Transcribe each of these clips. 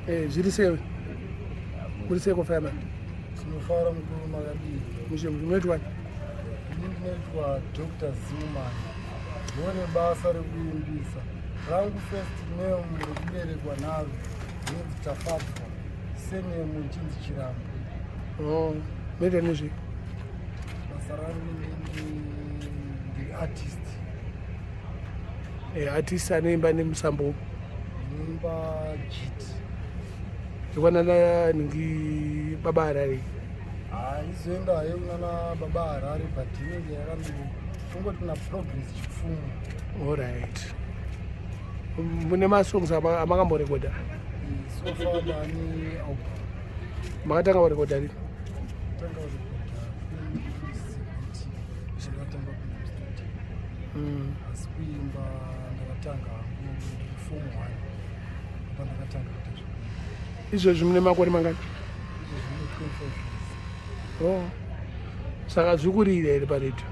Eh, zviri sei? Muri sei kofema? Tinofara mukuru, makadii? Mushe, munoitwa? Ini ndinoitwa Dr Zimman. Ndine basa rekuimbisa. Rangu first name rekuberekwa naro rinonzi Tafadzwa, surname ichinzi Chirambo. Oh, munoita nezvei? Basa rangu inini ndiri artist. Eh, artist anoimba nemusambo? Ndinoimba jit. Ikwanana ningi Baba Harare? Haizoenda hayo kunana Baba Harare, but inenge yakando tongoti kuna Progress Chipfumo. Alright, mune masongs amakamborekodha? So far ndane album. Makatanga kurekodha rini? Tanga kurekodha 2017, ndakatanga kupinda mustudio. Asi kuimba ndakatanga hangu ndiri form one, apa ndakatanga kuita zvekuimba. Izvozvi mune makore mangani? Izvozvi mune 25 years. Oh. Saka zviri kurira here paredhiyo?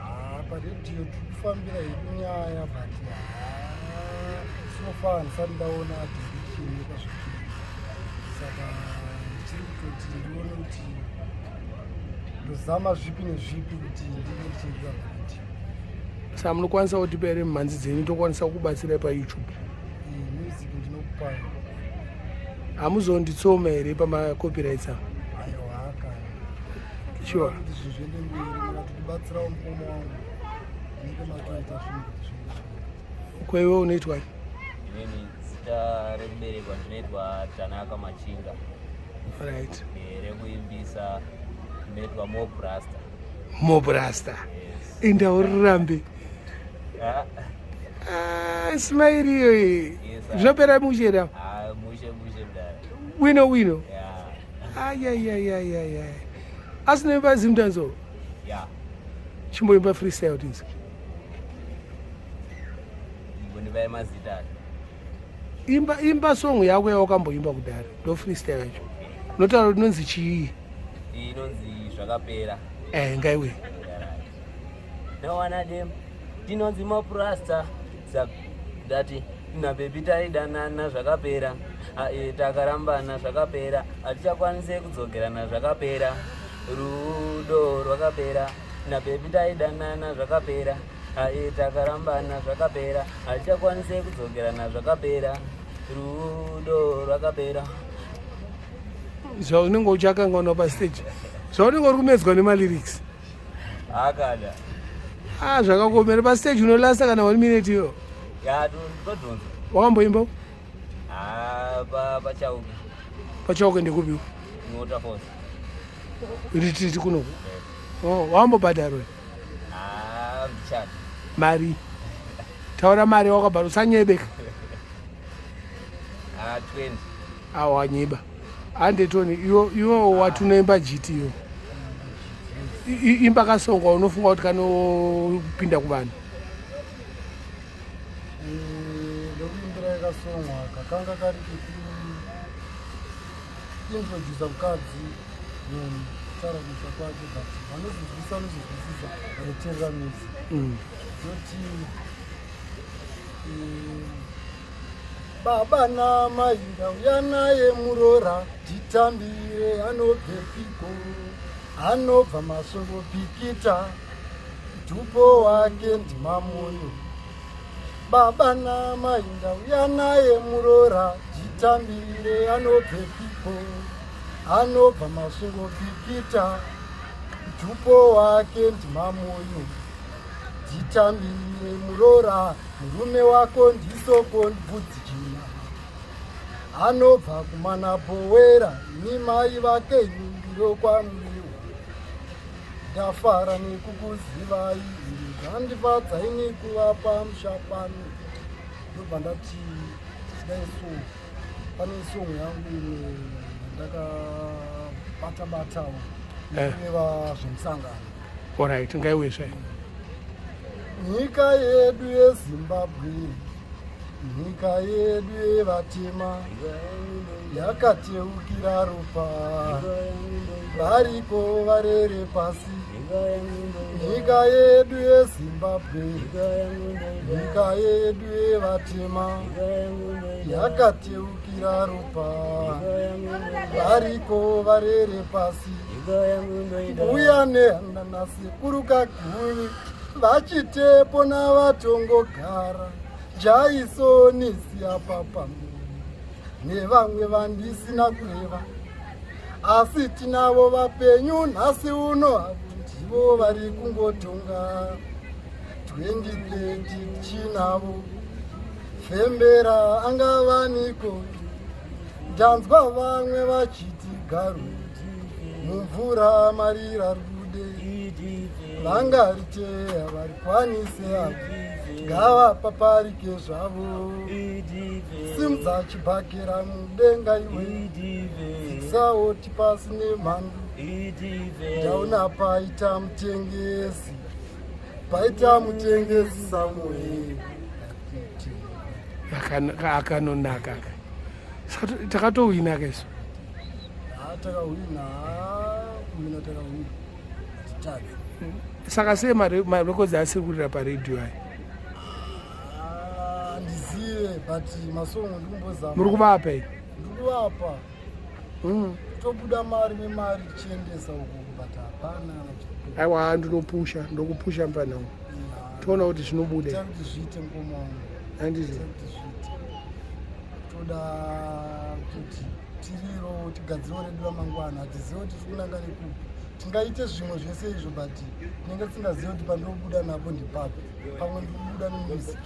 Ah, paredhiyo tiri kufambira hedu nyaya, but haa, so far handisati ndaona direction yekwazvikiri, saka ndichiri kutoti ndione kuti ndozama zvipi nezvipi kuti ndinge ndichiendera paredhiyo. Saka munokwanisa kutipa here mimhanzi dzenyu, tokwanisa kubatsirai paYouTube? Music ndinokupai. Hamuzonditsoma here pamacopyrights avo? Aiwa, kana. Sure. Kuti zvinhu zviende mberi, mukatotibatsirawo mukoma wangu, munenge matoita zvinhu kuti zviende mberi. Kwaiwe unoitwa? Inini zita rekuberekwa ndinoitwa Tanaka Machinga. Rekuimbisa ndinoitwa Mobrasta. Mobrasta. Yes. Indaurirambe. Ah, Ah, smile iyoyi. Yes, sir. Zvinopera mushe here apa? Ah, mushe mushe mudara. Wino wino. Ya. Ayayayayaya, asi noimba zimdanzo? Ya. Chimboimba freestyle tinzi. Mbondipai mazita acho. Imba, imba song yako yawakamboimba kudhara, ndo freestyle yacho. Unotaura kuti inonzi chii? Iyi inonzi Zvakapera. Eh, ngaiwe. Nowana dem tinonzi Moprasta, ndati nababy taidanana, zvakapera. Ah, takarambana, zvakapera, hatichakwanise kudzokerana, zvakapera, rudo rwakapera. Nababy taidanana, zvakapera. Ah, takarambana, zvakapera, hatichakwanise kudzokerana, zvakapera, rudo rwakapera. Zvaunenge uchakanganwa pastage, zvaunenge uri kumedzwa nemalyrics. Akada. Ah, zvakakomera pastage, unolasta kana one minute iyo? Ya, todhonza. Wakamboimba? Ah, pachauke. Pachauke ndekupiwa? Waterfalls. Retreat kunoku? Oh, wambobhadharwa? Ah, ndichati. Mari, taura mari wakabhadhara, usanyebeka. Ah, 20. Awanyeba, handetoni iwo iwo wati unoimba jiti iyo. Imba kasongwa unofunga kuti kanopinda kuvanhu. Ndokuimbira kasongwa kakanga kari kekuintrodusa mukadzi munhu, kutaura kumusha kwake, but vanozozwisisa, vanozozwisisa, vanoteerera music. Noti baba namai ndauya naye muroora, titambire. Anobvepiko? Anobva Masvingo Pikita, tupo wake ndiMamoyo. Baba namai ndauya naye muroora, titambire. Anobvepiko? Anobva Masvingo Pikita, tupo wake ndiMamoyo. Titambire muroora, murume wako ndisoko bvudzi jena, anobva kumanapowera, ini mai vake ndiro kwamuriwo. Ndafara nekukuzivai, zvandifadza ini kuva pamusha pano. Ndobva ndati dai so pane song yangu imwe ndakabata batawo nekureva zvemusangano. Alright, ngaiwe zvayo. Nyika yedu yeZimbabwe, nyika yedu yevatema, yakateukira ropa, variko varere pasi. Nyika yedu yeZimbabwe, nyika yedu yevatema, yakateukira ropa, variko varere pasi. Mbuya Nehanda nasekuru Kaguvi vachitepo navatongogara, Jaisoni Siyapapa nevamwe vandisina kureva, asi tinavo vapenyu nhasi uno, avo ndivo vari kungotonga. 2030 chinavo fembera angavaniko. Ndanzwa vamwe vachiti garu mumvura marira rude, vangariteya varikwanise avo, ngavapaparike zvavo. Simudza chibhakera mudenga iwe, saoti pasi nemhandu. Ndaona paita mutengesi, paita mutengesi Samuel. Akanonaka aka. Saka takatowina ka isu? Ha, takahwina, kuhwina takahwina, titadzi. Saka sei marekodzi asiri kurira paredhiyo aya? Handizive, but masongo ndikumbozama. Muri kuvapa i? Ndikuvapa. Tobuda mari nemari tichiendesa uko, but hapana kana chiri. Aiwa, ndinopusha, ndokupusha mufana, toona kuti zvinobuda. Ita kuti zviite, mukoma wangu. Handiti? Ita kuti zviite. Toda kuti tiriro tigadzirewo redu ramangwana. Hatizive kuti tiri kunanga nekupi. Tingaite zvimwe zvese izvo, but tinenge tisingazivi kuti pandinobuda napo ndipapi. Pamwe ndikubuda nemusic,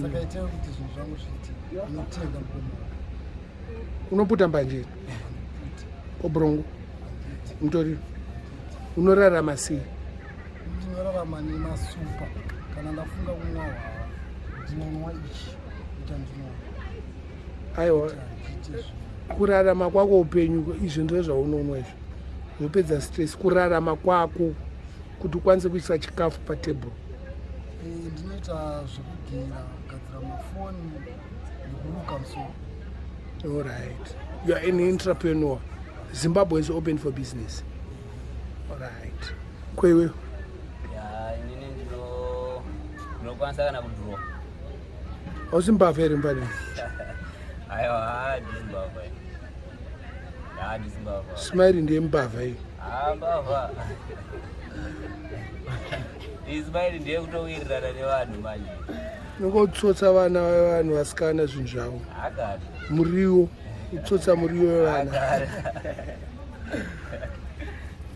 saka itai kuti zvinhu zvangu zviite. Ndinotenda, mukoma wangu. Unoputa mbanje, obrongo, mutoriro? Unorarama sei? Ndinorarama nemasupa. Kana ndafunga kumwa hwawa, ndinonwa ichi ita ndinonwa. Aiwa. Ndiite zvinhu. Kurarama kwako, upenyu, izvo ndizvo zvaunonwa izvo zvopedza stress. Kurarama kwako, kuti ukwanise kuisa chikafu patebhuru? Ndinoita zvekugera, kugadzira mafoni nekuruka musoro. Allright, you are an entrepreneur. Zimbabwe is open for business. Allright, kwewe? Ya, inini ndinokwanisa kana kudhirowa. Hausi mbavha here mufana? Aiwa, handisi mbavha, handisi mbavha. Smile ndiye mbavha iyi. Ha, mbavha Ismaili ndiye kutowirirana nevanhu manje. Unongotsotsa vana vevanhu, vasikana, zvinhu zvavo. Hakati. Muriwo, kutsotsa muriwo wevana.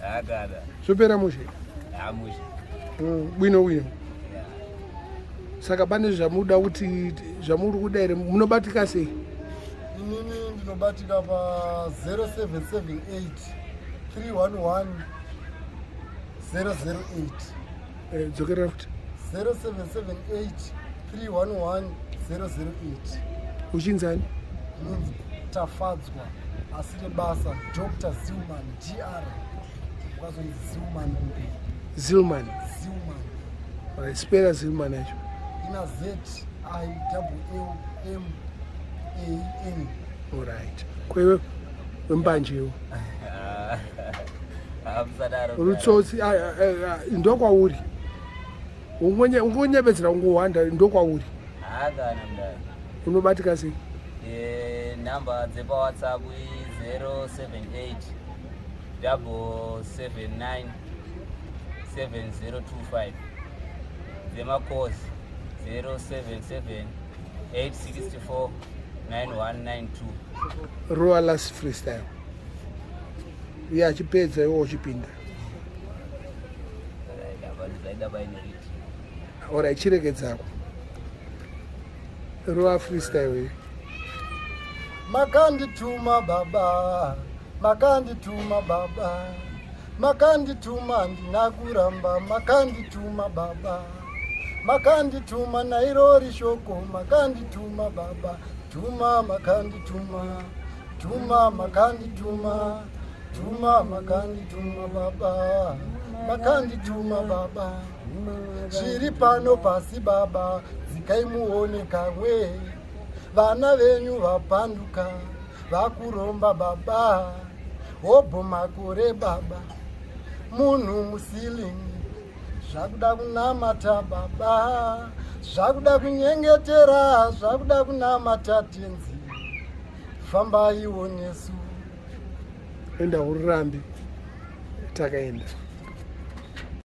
Hakada. Zvopera mushe? Hamushe. Bwino bwino. Saka pane zvamuda kuti, zvamuri kuda here? Munobatika sei? Inini ndinobatika pa 0778 311 008. Dzokerera futi. 0778 311 008. Uchinzani? Inonzi Tafadzwa, asi rebasa Dr Zilman, Dr, wakazonzi Zilman kumberi. Zilman? Zilman. Alright, spera Zilman yacho. Ina Z I L L M A N. Alright, kwewe wembanjewo? Hamusadaro. Rutsotsi ndokwauri. Ungonyebedzera, ungohwanda, ndokwauri. Hakana, mudai. Unobatika sei? Nhamba dzepaWhatsApp i078 779 7025, dzemakosi 077 864 9192. Roa last freestyle iye achipedza, iwe uchipinda. Zaida paine riti. Alright, chiregedzako, roa freestyle iyi. Makandituma baba, makandituma baba, makandituma, handina kuramba. Makandituma baba, makandituma, nairori shoko makandituma baba. Tuma makandituma, tuma makandituma, tuma makandituma baba, makandituma baba. Zviri pano pasi baba, dzikai muone kamwe. Vana venyu vapanduka, vakuromba baba, hobho makore baba. munhu muceiling. Zvakuda kunamata baba, zvakuda kunyengetera, zvakuda kunamata tenzi, fambaiwo nesu. Enda ururambi takaenda.